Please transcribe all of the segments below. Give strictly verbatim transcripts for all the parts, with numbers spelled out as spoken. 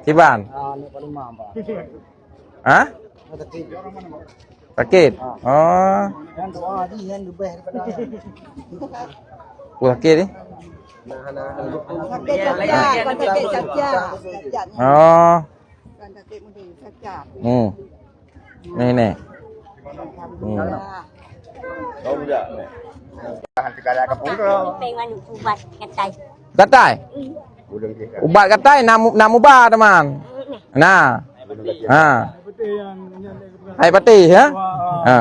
Kiban? Ah, ni Pak Imam, Pak. Hah? Sakit. Sakit? Ah. Oh. Yang doa haji, yang lebih daripada. Oh, sakit ni? Sakit cacat, bukan sakit cacat. Cacat ni. Oh. Bukan sakit muda, cacat. Hmm. Ni, ni. Hmm. Alhamdulillah. Ubat gatai. Gatai? Ubat gatai, nam, nam ubat, teman. Nah. Ha. Hai patih, ya? Ha.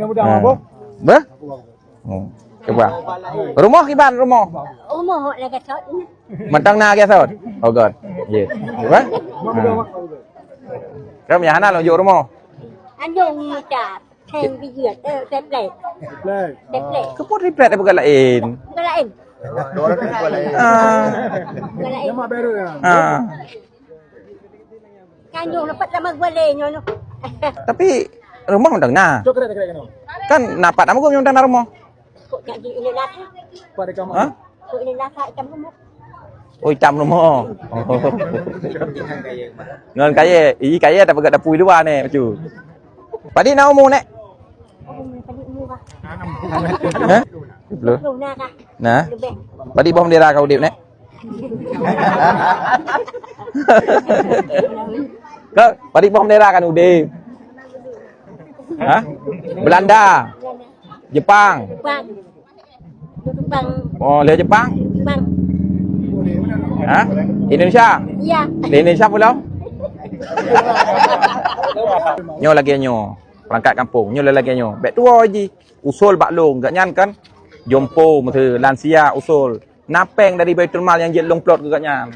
Ha. Beh? Hmm. Cuba. Rumoh kiban rumoh? Rumoh hok lagèe sot. Mantong na lagèe sot? Oh, God. Yes. Cuba. Ha. Kamu ya hana lôn jok rumoh. Anjong ni dah. Heng bijeu, eh, triplek. Triplek. Triplek. Keupeue triplek, bukan laén? Bukan laén. Ah. Bukan laén. Ah. Kan nyoe lepat sama gua lé nyoe, nyoe. Tapi rumoh mantong na. Kan na pat nama gua mantong na rumoh. Kok jadi ini lah. Hah? Kok ini lah, itam rumoh. Oh, itam rumoh. Oh. Ngon kayèe, ih kayèe tapi gak dapui dua ni, macu. Padit na umu, Nek? Hah? Sepuluh. Nah. Padit boh bendera ka udép, Nek? Ka, padit boh bendera kan udép. Hah? Belanda. Jepang. Jepang. Jepang. Oh, lé Jepang? Jepang. Hah? Indonesia? Iya. Di Indonesia pulo? Nyoe lagèe nyoe. Perangkat kampung. Nyoe lagèe nyoe. Bèk tuwo jih. Usul bak lôn. Gobnyan kan jompo, meuseue lansia usul. Na pèng dari Baitul Mal nyang jeuet lôn plot keu gobnyan.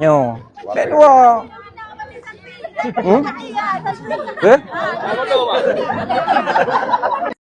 Nyoe. Bèk tuwo. Hmm? Eh?